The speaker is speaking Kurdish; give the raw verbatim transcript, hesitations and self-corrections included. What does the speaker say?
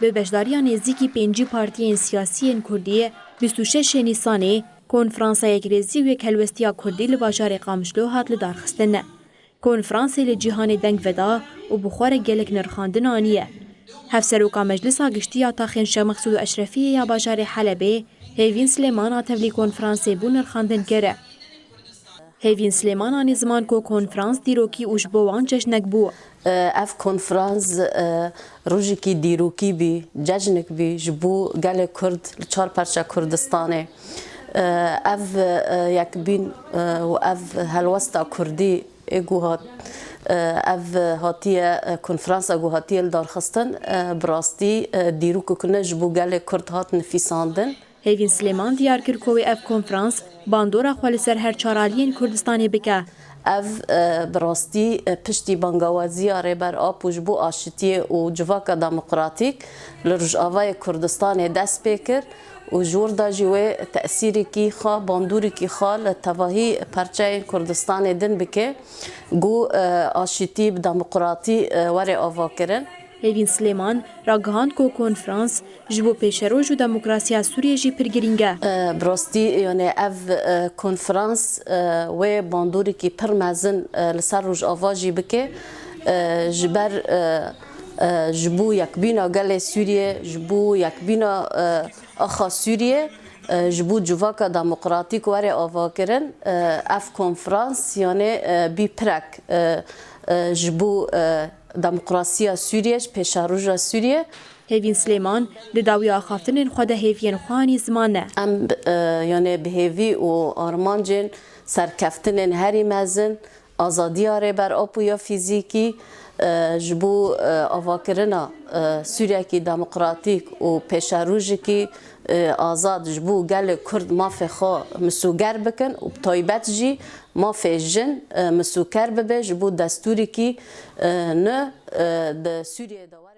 Bi beşdariya nêzîkî pêncî partiyên siyasî yên Kurdî, bîst û şeş Nîsanê Konferansa Yekrêzî û Yekhelwestiya Kurdî li bajarê Qamişlo hat lidarxistin. Konferansê li cîhanê deng veda û bi xwe re gelek nirxandin aniye. Hevseroka Meclisa Giştî ya Taxên Şêx Mexsûd û Eşrefiyê ya bajarê Helebê, Hêvîn Silêman a tevlî konferansê bû nirxandinkir. Hêvîn Silêman anî ziman ku konferans dîrokî û ji bo wan cejnek bû. Ev konferans, e, rojekî dîrokî bî, cejnek bî ji bo gelê Kurd li çar perça Kurdistanê. E, ev, e, yekbîn, e, û ev helwesta Kurdî ê ku hat, e, ev hatiye, e, konferansa ku hatiye lidarxistin, e, bi rastî, e, dîrokek ne ji bo gelê Kurd hat nifîsandin. Hêvîn Silêman diyar kir ku wê ev konferans bandora xwe li ser her çar aliyên Kurdistanê bike. Ev, e, bi rastî, e, piştî bangawaziya Rêber Apo ji bo aşitiyê û civaka demokratîk li Rojavayê Kurdistanê dest pê kir û ji wir de jî wê tesîrekî xwe, bandorîkî xwe li tevahî perçeyên Kurdistanê din bike, ku, e, aşitî bi demokratî, e, were avakirin. Hêvîn Silêman ragihand ku konferans ji bo pêşeroj û demokrasiya Sûriyê jî pir girîng e. E, bi rastî, yanî ev, e, konferans, e, wê bandorîkî pir mezin, e, li ser Rojava jî bike. E, ji ber, e, e, ji bo yekbîna gelê Sûriyê, ji bo yekbîna, e, axa Sûriyê, e, ji bo civaka demokratîk were avakirin, e, ev konferans, yanî, e, bî pirek, e, e, ji bo, e, demokrasiya Sûriyê, ji pêşeroja Sûriyê. Hêvîn Silêman di dawiya axaftinên xwe de hêviyên xwe anî ziman e. Em, e, yanî bi hêvî û armancên serkeftinên herî mezin, azadiya Rêber Apo ya fîzîkî, e, ji bo, e, avakirina, e, Sûriyekî demokratîk û pêşerojekî, e, azad ji bo gelê Kurd mafê xwe misûger bikin û bi taybet jî mafê jin, e, misûker bibe ji bo destûrekî, e, nû, e, di Sûriyê de were.